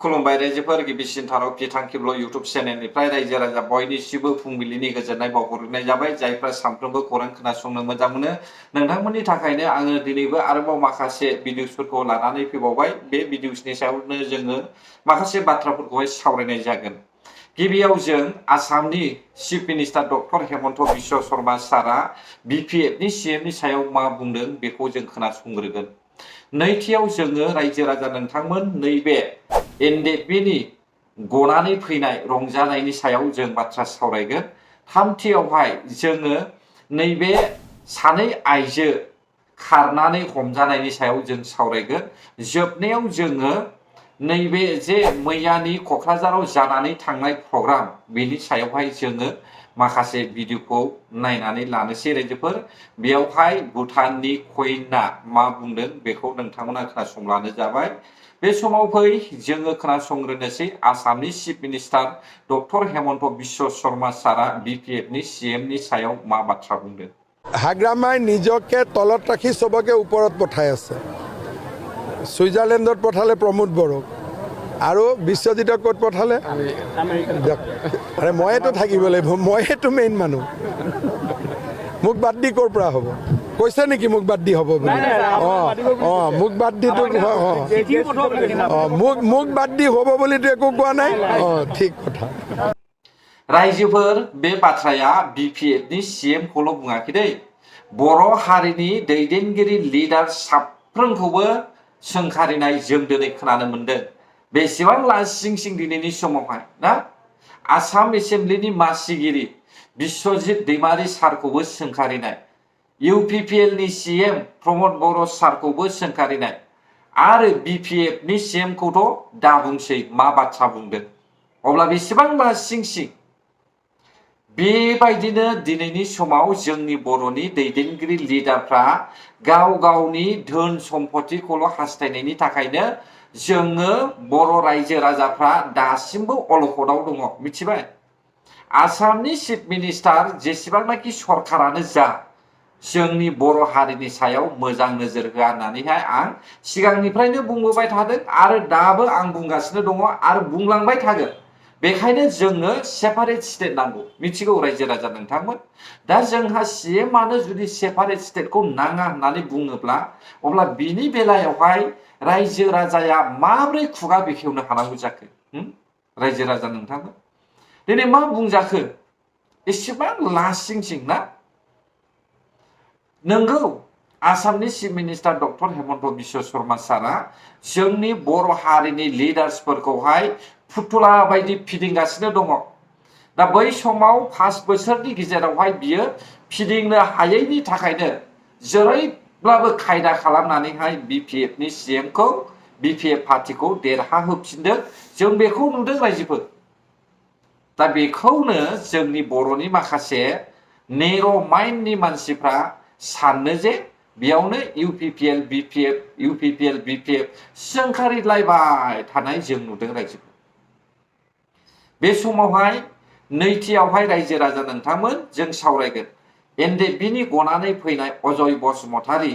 खुलुमबाय रायजोफोर गिबिसिन थाराव बिथांखिब्ल यूट्यूब चेनेलनिफ्राय रायजो राजा बयनिसिमबो फुंबिलिनि गोजोननाय बावहरनाय जाबाय जायफ्रा सानफ्रोमबो खौरां खोनासंनो मोजां मोनो नोंथांमोननि थाखायनो आङो दिनैबो आरोबाव माखासे भिडिअसफोरखौ लानानै फैबावबाय बे भिडिअसनि सायावनो जोङो माखासे बाथ्राफोरखौहाय सावरायनाय जागोन। गिबियाव जों आसामनि chief minister doctor Hemant Biswa Sharma सारा बिपिएफनि सीएमनि सायाव मा बुंदों बेखौ जों खोनासंग्रोगोन। नैथियाव जोङो रायजो राजा नोंथांमोन नैबे एनडिएफबिनि गनानै फैनाय रंजानायनि सायाव जों बाथ्रा सावरायगोन। थामथियावहाय जोङो नैबे सानै आइजो खारनानै हमजानायनि सायाव जों सावरायगोन। जोबनायाव जोङो नैबे जे मैयानि क'क्राझाराव जानानै थांनाय प्रग्राम बेनि सायावहाय जोङो माखासे भिडिअखौ नायनानै लानोसै रायजोफोर। बेयावहाय भुटाननि कुइनआ मा बुंदों बेखौ नोंथांमोना खोनासंब्लानो जाबाय। बे समाव फै जोङो खोनासंग्रोनोसै आसामनि chief minister doctor Hemant Biswa Sharma सारा बिपिएफनि सीएमनि सायाव मा बाथ्रा बुंदों। हाग्रामाय নিজকে তলত ৰাখি সবকে ওপৰত পঠাই আছে। ছুইজাৰলেণ্ডত পঠালে প্ৰমোদ বড়োক আৰু বিশ্বজিতক ক'ত পঠালে আৰে মইতো থাকিব লাগিব, মইতো মেইন মানুহ। মোক বাদ দি ক'ৰ পৰা হ'ব কৈছে নেকি মোক বাদ দি হ'ব বুলি? মোক বাদ দি মোক বাদ দি হ'ব বুলিতো একো কোৱা নাই। ঠিক কথা। रायजोफोर बे बाथ्राया बिपिएफनि सीएमखौल' बुङाखै दै, बर' हारिनि दैदेनगिरि लिडार साफ्रोमखौबो सोंखारिनाय जों दिनै खोनानो मोनदों। बेसेबां लासिं दिनैनि समावहाय ना आसाम एसेम्ब्लिनि मासिगिरि बिश्वजित दैमारी सारखौबो सोंखारिनाय, इउपिपिएलनि सीएम प्रमोद बर' सारखौबो सोंखारिनाय आरो बिपिएफनि सीएमखौथ' दा बुंसै मा बाथ्रा बुंदों। अब्ला बेसेबां लासिं बेबायदिनो दिनैनि समाव जोंनि बर'नि दैदेनगिरि लिडारफ्रा गाव गावनि धोन सम्पतिखौल' हास्थायनायनि थाखायनो जोङो बर' रायजो राजाफ्रा दासिमबो अलखदाव दङ। मिथिबाय? आसामनि चीफ मिनिस्टार जेसेबांनाखि सरकारानो जा जोंनि बर' हारिनि सायाव मोजां नोजोर होआ होननानैहाय आं सिगांनिफ्रायनो बुंबोबाय थादों आरो दाबो आं बुंगासिनो दङ आरो बुंलांबाय थागोन। बेखायनो जोंनो सेपारेट स्टेट नांगौ। मिथिगौ रायजो राजा नोंथांमोन, दा जोंहा सीएमआनो जुदि सेपारेट स्टेटखौ नाङा होननानै बुङोब्ला अब्ला बिनि बेलायावहाय रायजो राजाया माब्रै खुगा बेखेवनो हानांगौ जाखो? रायजो राजा नोंथांमोन दिनै मा बुंजाखो एसेबां लासिं ना? नंगौ आसामनि chief minister doctor Hemant Biswa Sharma सारा जोंनि बर' हारिनि लिडार्सफोरखौहाय फुथुला बायदि फिदिंगासिनो दङ। दा बै समाव 5 बोसोरनि गेजेरावहाय बियो फिदिंनो हायैनि थाखायनो जेरैब्लाबो खायदा खालामनानैहाय बिपिएफनि सीएमखौ बिपिएफ पार्टिखौ देरहाहोफिनदों। जों बेखौ नुदों रायजोफोर। दा बेखौनो जोंनि बर'नि माखासे नेर' माइन्डनि मानसिफ्रा साननो जे बेयावनो इउपिपिएल बिपिएफ सोंखारिलायबाय थानाय जों नुदों रायजोफोर। बे समावहाय नैथियावहाय रायजो राजा नोंथांमोन जों सावरायगोन एनडिएफबिनि गनानै फैनाय अजय बसुमतारी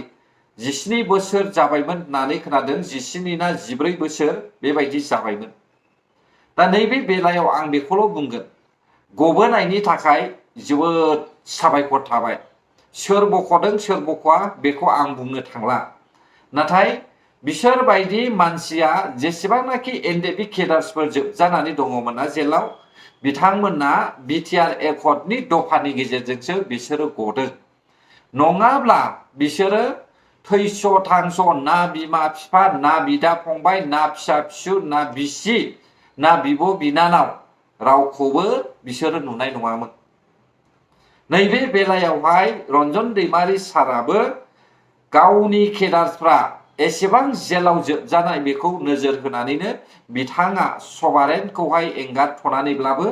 17 बोसोर जाबायमोन होननानै खोनादों, 17 ना 14 बोसोर बेबायदि जाबायमोन। दा नैबे बेलायाव आं बेखौल' बुंगोन, गबोनायनि थाखाय जोबोद साबायखर थाबाय। सोर बख'दों सोर बख'आ बेखौ आं बुंनो थांला, नाथाय बिसोर बायदि मानसिया जेसेबांनाखि एनडिएफबि केडार्सफोर जोबजानानै दङमोन ना जेलाव, बिथांमोना बिटिआर एकर्डनि दफानि गेजेरजोंसो बिसोरो गदों। नङाब्ला बिसोरो थैस' थांस' ना बिमा बिफा ना बिदा फंबाय ना फिसा फिसौ ना बिसि ना बिब' बिनानाव रावखौबो बिसोरो नुनाय नङामोन। नैबे बेलायावहाय रन्जन दैमारी साराबो गावनि केडार्सफ्रा एसेबां जेलाव जोबजानाय बेखौ नोजोर होनानैनो बिथाङा सभारेनखौहाय एंगारथ'नानैब्लाबो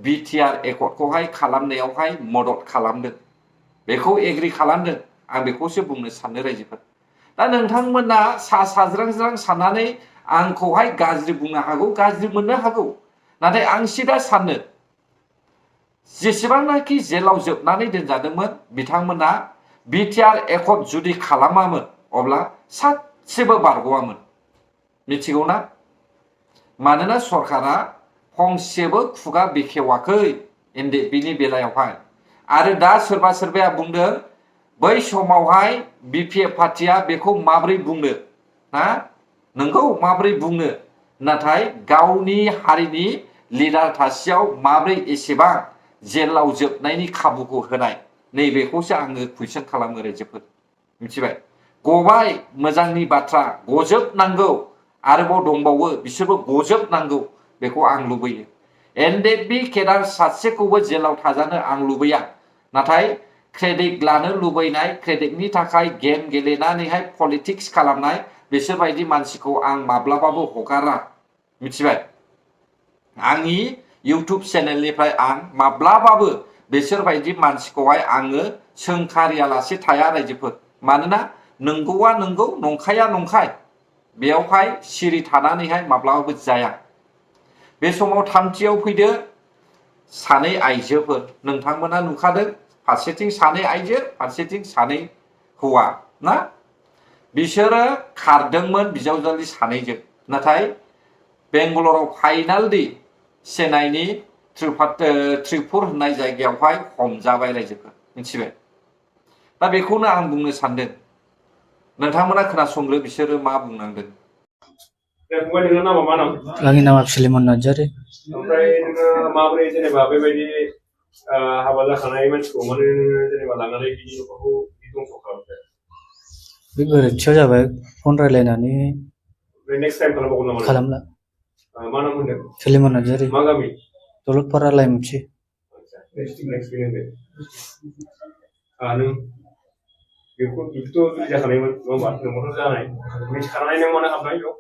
बिटिआर एकर्डखौहाय खालामनायावहाय मदद खालामदों, बेखौ एग्रि खालामदों। आं बेखौसो बुंनो सानो रायजोफोर। दा नोंथांमोना साज्रां साननानै आंखौहाय गाज्रि बुंनो हागौ, गाज्रि मोननो हागौ, नाथाय आं सिदा सानो जेसेबांनाखि जेलाव जोबनानै दोनजादोंमोन बिथांमोना बिटिआर एकर्ड जुदि खालामामोन अब्ला सासेबो बारग'आमोन। मिथिगौ ना? मानोना सरकारा फंसेबो खुगा बेखेवाखै एनडिएफबिनि बेलायावहाय आरो दा सोरबा सोरबाया बुंदों बै समावहाय बिपिएफ पार्टिया बेखौ माब्रै बुंनो ना नोंगौ माब्रै बुंनो नाथाय गावनि हारिनि लिडार थासेयाव माब्रै एसेबां जेलाव जोबनायनि खाबुखौ होनाय नैबेखौसो आङो कुइसन खालामो रायजोफोर मिथिबाय गबाय मोजांनि बाथ्रा गजोबनांगौ आरोबाव दंबावो बिसोरबो गजोबनांगौ बेखौ आं लुबैयो एनडिएफबि केडार सासेखौबो जेलाव थाजानो आं लुबैया नाथाय क्रेडिट लानो लुबैनाय क्रेडिटनि थाखाय गेम गेलेनानैहाय पलिटिक्स खालामनाय बिसोरबायदि मानसिखौ आं माब्लाबाबो हगारा मिथिबाय आंनि इउटुब चेनेलनिफ्राय आं माब्लाबाबो बिसोरबायदि मानसिखौहाय आङो सोंखारियालासे थाया रायजोफोर मानोना नंगौआ नंगौ नंखाया नंखाय बेयावहाय सिरि थानानैहाय माब्लाबाबो जाया बे समाव थामथियाव फैदो सानै आइजोफोर नोंथांमोना नुखादों फारसेथिं सानै आइजो फारसेथिं सानै हौवा ना बिसोरो खारदोंमोन बिजावजालि सानैजों नाथाय बेंगालराव फाइनाल दि चेन्नाइनि त्रिपुर होननाय जायगायावहाय हमजाबाय रायजोफोर मिथिबाय दा बेखौनो आं बुंनो सानदों नोंथांमोना खोनासंग्रो बिसोरो मा बुंनांदों नोंनि नामा मा नाम आंनि नामा फिलिमन नार्जारि ओमफ्राय नोङो माबोरै जेनेबा बेबायदि हाबा जाखानाय मानसिखौ माने नोङो जेनेबा लानानै बिनि न'खरखौ दंस' खालामदो बे गोरोन्थियाव जाबाय फन रायलायनानै ओमफ्राय नेक्स्ट टाइम खालामबावगोन नामा खालामला मा नाम होनदों फिलिमन नार्जारि मा गामि दौलतपारा लाइमुथि नेक्स्ट होनदो नों बेखौथ' जुलि जाखानायमोन नङा होमबा न'खरथ' जानाय मिथिखानाय नों मानो हाबनाय बेयाव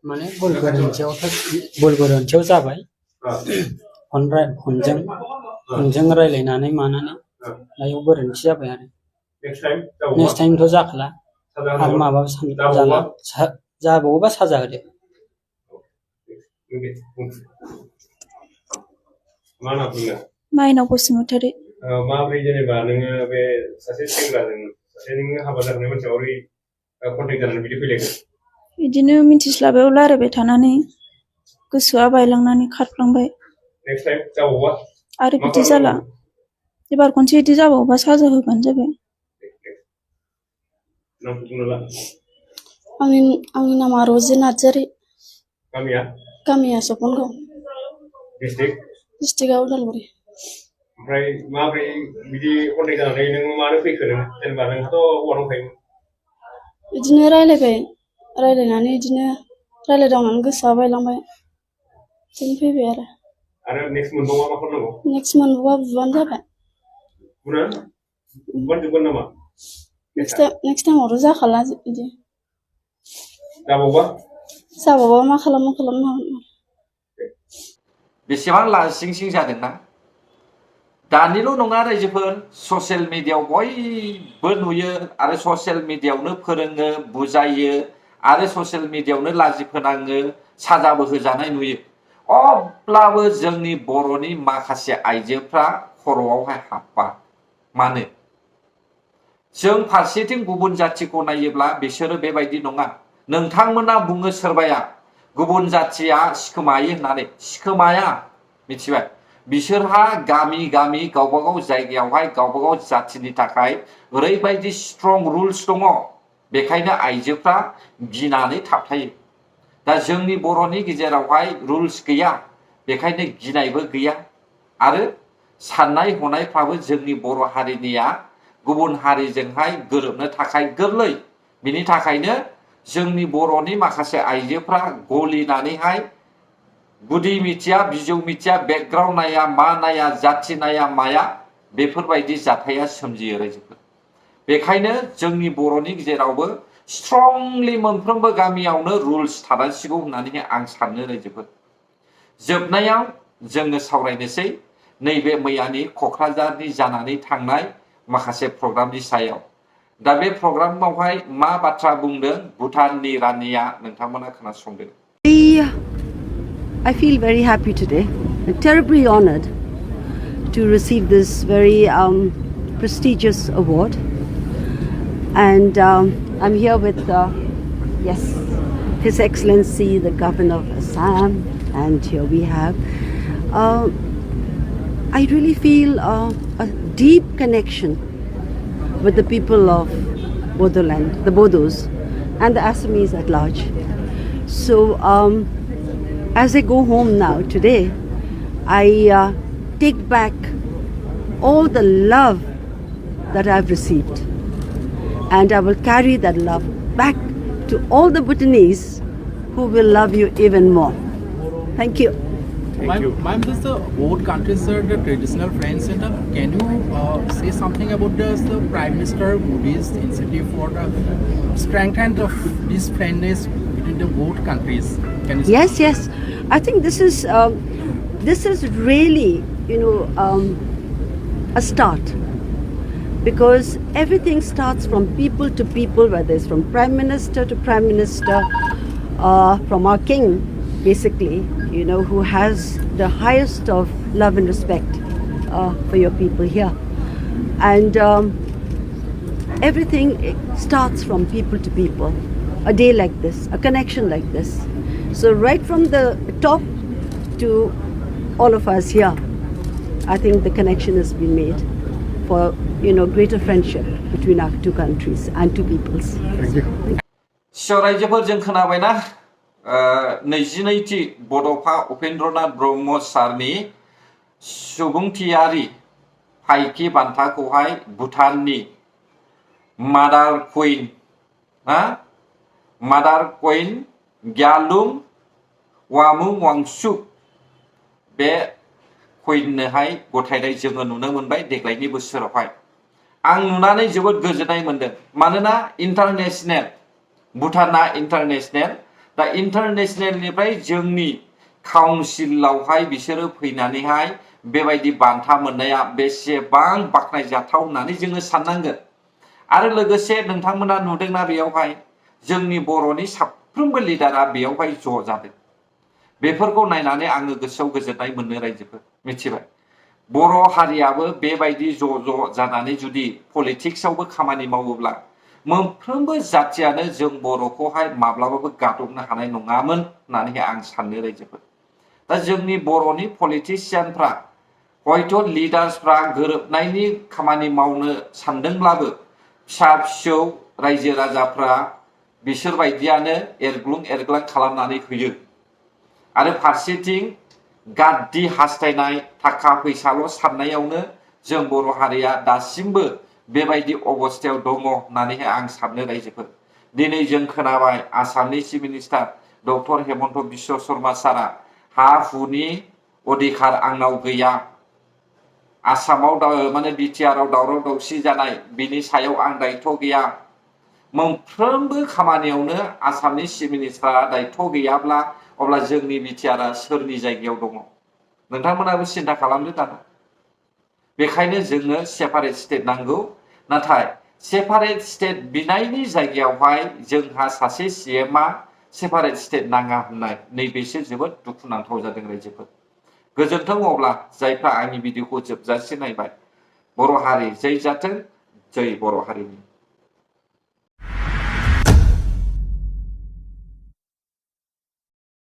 माने भुल गोरोन्थियाव जाबाय फनजों रायलायनानै मानानै दायो गोरोन्थि जाबाय आरो नेक्स्ट टाइमथ' जाखाला आरो माबा जाला जाबावोबा साजा होदो मा होनना बुङो माइनाव बसुमतारी माबोरै जेनेबा नोङो बे सासे सेंग्राजों सासे नोङो हाबा जाखानाय मानसिया माबोरै कन्टेक्ट जानानै बिदि फैलायगोन बिदिनो मिथिस्लाबायाव रायलायबाय थानानै गोसोआ बायलांनानै खारफ्लांबाय नेक्स्ट टाइम जाबावबा आरो बिदि जाला एबार खनसे बिदि जाबावबा साजा होबानो जाबाय आंनि नामा रजे नार्जारि गामिया सपनगाव डिस्ट्रिक्टआ उदालगुरि ओमफ्राय माबोरै बिदि कन्टेक्ट जानानै नों मानो फैखो नों जेनेबा नोंहाथ' हौवा दंखायोमोन बिदिनो रायलायनानै बिदिनो रायलायदावनानै गोसोआ बायलांबाय बिदिनो फैबाय आरो नेक्स्ट मोनबावबा मा खालामनांगौ नेक्स्ट मोनबावबा बुबानो जाबाय बुबानो जोबगोन नामा नेक्स्ट टाइमावथ' जाखाला बिदि जाबावबा मा खालामनो हागोन बेसेबां लासिं सिं जादोंना दानिल' नङा रायजोफोर ससियेल मिडियायाव बयबो नुयो आरो ससियेल मिडियायावनो फोरोङो बुजायो आरो ससियेल मिडियायावनो लाजि फोनाङो साजाबो होजानाय नुयो अब्लाबो जोंनि बर'नि माखासे आइजोफ्रा खर'आवहाय हाबा मानो जों फारसेथिं गुबुन जाथिखौ नायोब्ला बिसोरो बेबायदि नङा नोंथांमोना बुङो सोरबाया गुबुन जाथिया सिखोमायो होननानै सिखोमाया मिथिबाय बिसोरहा गामि गामि गावबागाव जायगायावहाय गावबागाव जाथिनि थाखाय ओरैबायदि स्ट्रं रुल्स दङ बेखायनो आइजोफ्रा गिनानै थाबथायो दा जोंनि बर'नि गेजेरावहाय रुल्स गैया बेखायनो गिनायबो गैया आरो साननाय हनायफ्राबो जोंनि बर' हारिनिया गुबुन हारिजोंहाय गोरोबनो थाखाय गोरलै बिनि थाखायनो जोंनि बर'नि माखासे आइजोफ्रा गलिनानैहाय गुदि मिथिया बिजौ मिथिया बेकग्राउन्ड नाया मा नाया जाथि नाया माया बेफोरबायदि जाथाया सोमजियो रायजोफोर बेखायनो जोंनि बर'नि गेजेरावबो स्ट्रंलि मोनफ्रोमबो गामियावनो रुल्स थानांसिगौ होननानै आं सानो रायजोफोर जोबनायाव जोङो सावरायनोसै नैबे मैयानि क'क्राझारनि जानानै थांनाय माखासे प्रग्रामनि सायाव दा बे प्रग्रामावहाय मा बाथ्रा बुंदों भुटाननि रानिया नोंथांमोना खोनासंदो I feel very happy today, terribly honored to receive this very prestigious award. And I'm here with, yes, His Excellency, the Governor of Assam, and here we have. I really feel a deep connection with the people of Bodoland, the Bodos, and the Assamese at large. So as I go home now today, I take back all the love that I've received, and I will carry that love back to all the Bhutanese who will love you even more. Thank you. Ma'am, this is the both countries are the traditional friend center. Can you say something about the Prime Minister Modi's initiative for the strengthening of this friendliness between the both countries? Can you Yes, yes. I think this is really, a start, because everything starts from people to people, whether it's from Prime Minister to Prime Minister, from our King, basically, who has the highest of love and respect for your people here. And everything starts from people to people. A day like this, a connection like this. So right from the top to all of us here, I think the connection has been made for, greater friendship between our two countries and two peoples. Thank you. रायजोफोरजों खोनाबायना 22थि बड'फा उपेन्द्रनाथ ब्रह्म सारनि सुबुंथियारि फाइखि बान्थाखौहाय भुटाननि मादार queen ग्यालुं वामुं Wangchuk बे कुइननोहाय गथायनाय जोङो नुनो मोनबाय देग्लायनि बोसोरावहाय। आं नुनानै जोबोद गोजोननाय मोनदों, मानोना इन्टारनेशनेल भुटाना इन्टारनेशनेल दा इन्टारनेशनेलनिफ्राय जोंनि काउन्सिलावहाय बिसोरो फैनानैहाय बेबायदि बान्था मोननाया बेसेबां बाख्नायजाथाव होननानै जोङो साननांगोन। आरो लोगोसे नोंथांमोना नुदोंना बेयावहाय जोंनि बर'नि साफ्रोमबो लिडारा बेयावहाय ज' जादों। बेफोरखौ नायनानै आङो गोसोआव गोजोननाय मोनो रायजोफोर, मिथिबाय। बर' हारियाबो बेबायदि ज' जानानै जुदि पलिटिक्सआवबो खामानि मावोब्ला मोनफ्रोमबो जाथियानो जों बर'खौहाय माब्लाबाबो गादबनो हानाय नङामोन होननानै आं सानो रायजोफोर। दा जोंनि बर'नि पलिटिशियानफ्रा हयथ' लिडार्सफ्रा गोरोबनायनि खामानि मावनो सानदोंब्लाबो फिसा फिसौ रायजो राजाफ्रा बिसोर बायदियानो एरग्लुं एरग्लां खालामनानै होयो। आरो फारसेथिं गाद्दि हास्थायनाय थाखा फैसाल' साननायावनो जों बर' हारिया दासिमबो बेबायदि अबस्थायाव दङ होननानै आं सानो रायजोफोर। दिनै जों खोनाबाय आसामनि chief minister doctor Hemant Biswa Sharma सारा हा हुनि अधिकार आंनाव गैया, आसामाव माने बिटिआरआव दावराव दावसि जानाय बिनि सायाव आं दायथ' गैया। मोनफ्रोमबो खामानियावनो आसामनि चिफ मिनिस्टारा दायथ' गैयाब्ला अब्ला जोंनि बिटिआरआ सोरनि जायगायाव दङ? नोंथांमोनाबो सिन्था खालामदो दाना। बेखायनो जोंनो सेपारेट स्टेट नांगौ, नाथाय सेपारेट स्टेट बिनायनि जायगायावहाय जोंहा सासे सीएमआ सेपारेट स्टेट नाङा होननाय नैबेसो जोबोद दुखुनांथाव जादों रायजोफोर। गोजोन्थों अब्ला जायफ्रा आंनि भिडिअखौ जोबजासे नायबाय। बर' हारि जै जाथों, जै बर' हारिनि।